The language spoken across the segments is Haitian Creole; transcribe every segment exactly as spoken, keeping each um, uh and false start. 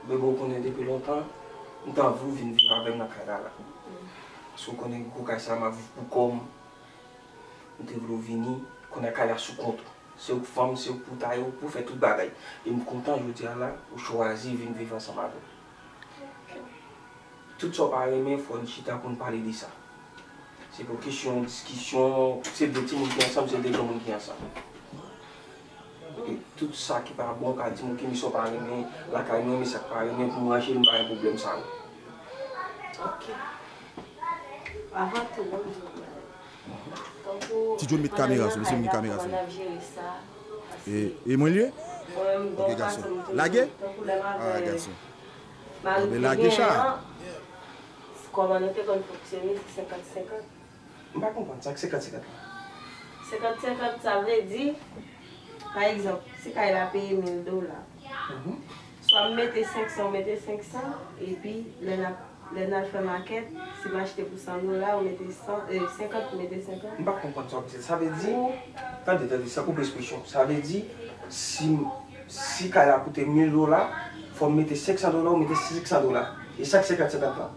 Men bon, ou konnen depi lontan, m te anvi w vin viv avè m nan kay la la. Paske ou konnen gwo kay sa a, m ap viv pou kò m. M te vle w vini, kounye a kay la sou kont ou. Se ou k fanm, se ou k pou taye, ou k pou fè tout bagay. E m kontan jodi a la, ou chwazi vin viv ansanm avè m. Tout sa w pa renmen, fò n chita pou n pale de sa. Se pa kesyon diskisyon, se de timoun ki ansanm, se de granmoun ki ansanm. E tout sa ki pa bon, w ka di m, ok, men sa w pa renmen lakay mwen, men sa k pa renmen pou m ranje l, m pa gen pwoblèm sa yo. Ok. Avan tou, bon, m di w, tankou Ti John met kamera sou li, se li ki kamera sou li. N ap jere sa. E, e mwen l ye? Mwen menm, bon, gason. Lage? Tankou lè m avè mari m genyen an, kòman nou te konn fonksyone, se senkant senkant. M pa konprann sa k senkant senkant la. Senkant senkant, sa vle di, pa egzanp, si kay la peye mil dola, swa m mete senk san, ou mete senk san, epi lè n ap, lè n al fè makèt, si m achte pou san dola, ou mete san, e, senkant, ou mete senkant. M pa konprann sa w ap di. Sa vle di, tande, tande, san koupe ekspresyon. Sa vle di, si, si kay la koute mil dola, fò m mete senk san dola, ou mete senk san dola. E sa k senkant senkant la?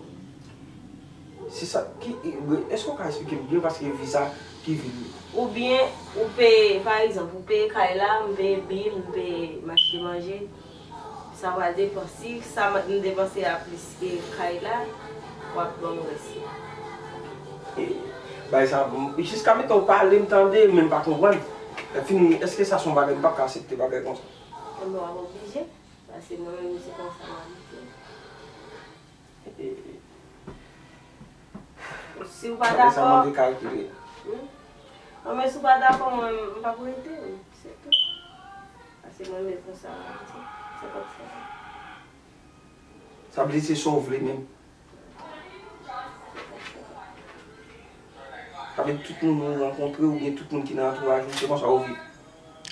Se sa ki, èske w ka eksplike m byen paske vi sa ki vi li? Oubyen ou peye, pa egzanp, ou peye kay la, m peye bil, m peye, m achte manje. Sa pral depann. Si sa m depanse a plis ke kay la, w ap ban m rès la. E, bagay sa, m, jiska menm tan w pale, m tande, men m pa konprann. Lè fini, èske sa se yon bagay m p ap ka aksepte bagay konsa? Ebyen, w ap oblije, paske mwen menm se konsa m abitye. Si w pa dakò, hmm? Non, men si w pa dakò, mwen, m p ap rete, se tou. Paske mwen menm konsa, se konsa. Sa vle di se sa w vle menm. Sa vle di tout moun ou rankontre oubyen tout moun ki nan antouraj ou, se konsa ou viv.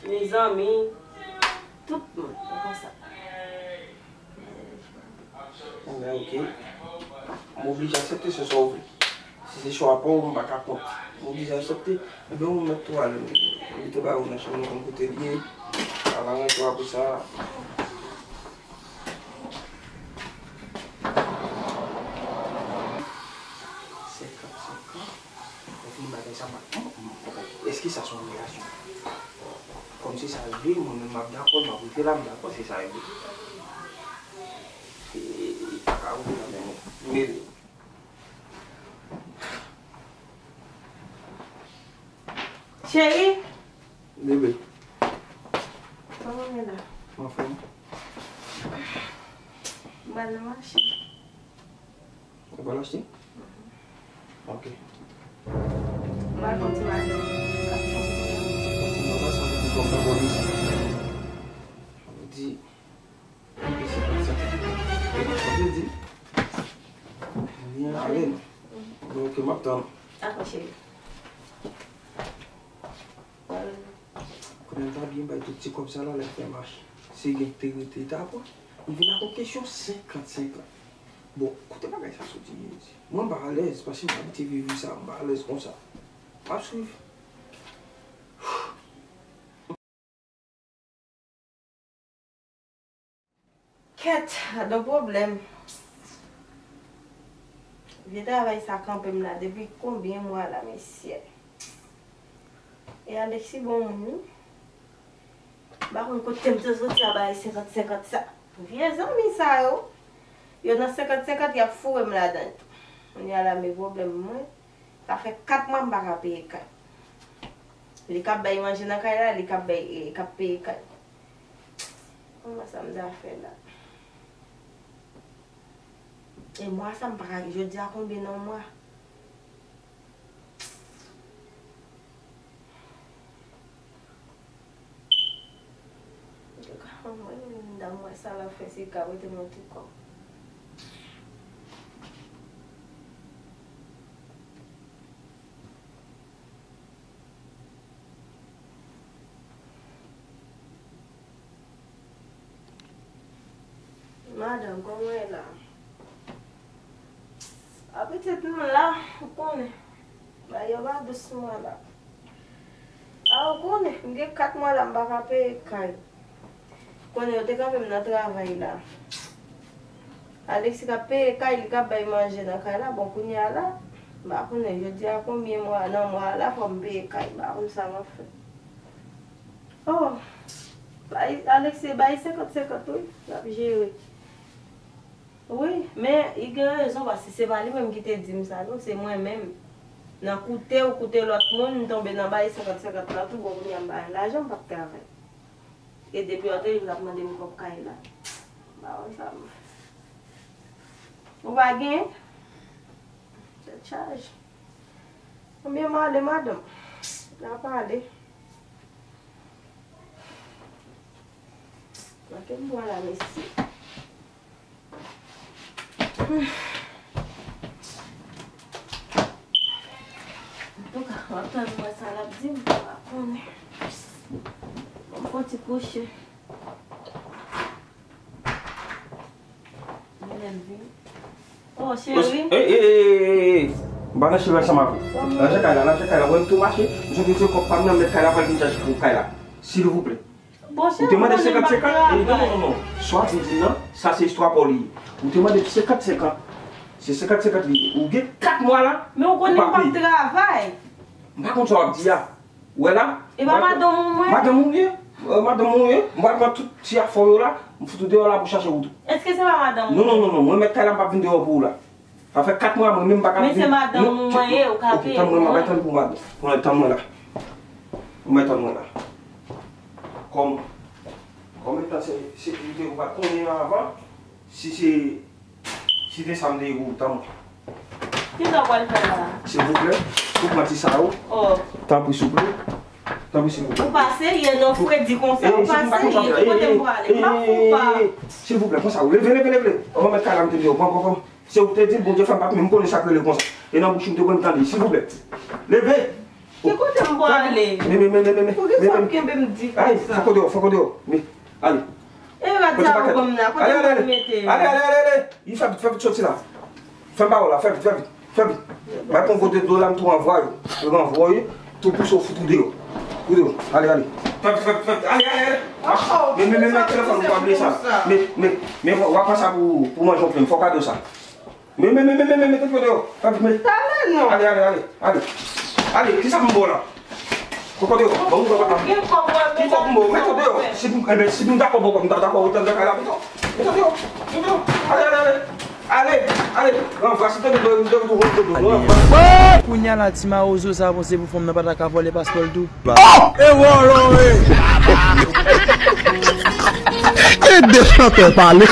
Mezanmi, tout moun, se konsa. Ebyen, ok. M oblije aksepte, se sa w vle. Si se chwa pa w, m pa ka kont. M oblije aksepte. Ebyen, ou mèt tou al mete bagay ou nan chanm nou konn kote l ye. Al aranje w apre sa. Senkant senkant. Lè fini bagay sa, m ap, m, m, èske sa se yon relasyon? Kòm se sa l vle, mwen menm m ap dakò, m ap rete la, m dakò, se sa l vle. E, e, pa ka rete la, men, men. Cheri! Bebe. Kòman w ye la? Anfòm. M pral nan mache. Ou pral achte? Ok. M pral fè yon ti mache. Ti mache, sa vle di kòm nan bò isi. Sa vle di, isi, sa vle di, li ale. Ok, m ap tann. Dakò, cheri. Kounye a, m ta byen bay tout ti kòb sa la, lè m fè mache. Si gen k te rete, ta pran. M vin ak yon kesyon senkant senkant. Bon, kote bagay sa soti, Jezi? Mwen, m pa alèz, paske m abitye viv vi sa, m pa alèz konsa. M ap swiv. Kèt, gadon pwoblèm. Vye travay sa kanpe m la depi konbyen mwa la, mesye? E Alexis bon moun, wi. M pa konn kote m te soti a bay senkant senkant sa. Vye zanmi sa yo, yo nan senkant senkant, y ap foure m ladan l tou. Kounye a la, men pwoblèm mwen, sa fè kat mwa m pa ka peye kay. Li k ap bay manje nan kay la, li k ap bay, e, k ap peye kay. Kòman sa m ta fè la? E mwa sa m pa ka, jodi a konbyen nan mwa? Antouka, mwen menm, dan mwa sa la fè, se ka rete nan tou kò m. Madanm, kòman w ye la? A, pitit, m la, ou konnen. Bagay yo pa dous sou mwen la. A, ou konnen, m gen kat mwa la, m pa ka peye kay. Konnen yo te kanpe m nan travay la. Alexis k ap peye kay, li k ap bay manje nan kay la. Bon, kounye a la, m pa konnen, jodi a konbyen mwa, nan mwa a la, fò m peye kay, m pa konn sa m ap fè. Oh, bay, Alexis bay senkant senkant, wi, l ap jere. Wi, men li gen rezon, paske se pa li menm ki te di m sa, non, se mwen menm. Nan koute ou koute lòt moun, m tonbe nan bay senkant senkant la tou, bon, kounye a m pa gen lajan, m p ap travay. E depi antre, li ap mande m kòb kay la. M pa wè sa m. Ou pa gen? Tèt chaje. Konbyen m ale, madanm? N a pale. Manke m bwè la, mesye. Antouka, w ap tann mwen sa l ap di m, m pa konnen. Bon, m fon ti kouche. Mwen menm vin. Oh, cheri. Ey, ey, ey, ey, ey. M pa nan cheri ansanm avè w. Lanje kay la, lanje kay la. Wè m tou mache, m sot retire kòb pa m nan, m met kay la, pral vin chache pou kay la. Silvouplè. Bon, cheri, ou te mande senkant senkant? Non, non, non, non. Sa w ap di m nan, sa se istwa pa w li ye. Ou te mande senkant senkant. Se senkant senkant li ye. Ou gen kat mwa la, men ou konnen m p ap travay. M pa konn sa w ap di a. Ou wè la? E pa madanm ou mwen? Madanm ou ye? Euh, madanm ou ye? M pral pran tout ti afè w yo la, m fout ou deyò la pou chache wout ou. Èske se pa madanm ou? Non, non, non, non, mwen mèt kay la, m p ap vin deyò pou ou la. Sa fè kat mwa mwen menm m pa ka vin. Men se madanm ou mwen ye, ou ka peye mwen. Ok, tann mwen la, tann pou madanm. Tann mwen la. Ou mèt tann mwen la. Kòm, kòm etan se sekirite ou pa t konnen avan, si se Si te sa m te ye pou ou, tanpri. Kisa w pral fè la? Silvouplè, ou pran ti sa yo. Oh. Tanpri, souple. Tanpri, silvouplè. Ou pa serye non, Fredi konsa. Ou pa serye. Ki kote m pral ale? M pa fou pa. Silvouplè, konsa, ou leve, leve, leve. Ou mèt kay la, m te di w, pran, pran, pran. Se ou ki te di l, Bondye fè m pa t menm konnen sa k rele konsa. E nan bouch ou m te pran m tande, silvouplè. Leve. Ki kote m pral ale? Men, men, men, men, men, men. Poukisa w ap kenbe m di konsa? Ay, fè kote w, fè kote w. Men, ale. E rad sa yo ban m nan, kote m pral mete yo? Ale, ale, ale, ale, ale. Li fè vit, fè vit soti la. Fè m ba w la, fè vit, fè vit, fè vit. Mwen pran kote dlo la, m tou ranvwaye w. Yo ranvwaye w, tou pouse w fout ou deyò. Ou deyò. Ale, ale. Fè vit, fè vit, fè vit. Ale, ale, ale. Men, men, men, men, telefòn ou pa bliye sa. Men, men, men, w ap pran sa pou, pou manje yon plen. Fò w gade w sa. Men, men, men, men, men, men, mete kote yo. Fè vit, men. Talè non. Ale, ale, ale, ale. Ale, kisa m ba w la? Kote yo? Bon, m ba w la. Gen kòb mwen. Ki kòb m ba w? Mete kote yo. Si m, enben, si m dakò ba w kòb, m ta dakò ou te nan kay la pito. Mete kote yo. Mete yo. Ale, ale, ale. Ale, ale. Ranvwase tande de, de, de, de, de, ranvwase. Kounye a la, ti mawozo sa panse pou fanm nan pa ta ka vòlè paspò l tou. E wòlò, e. E de chantè pale.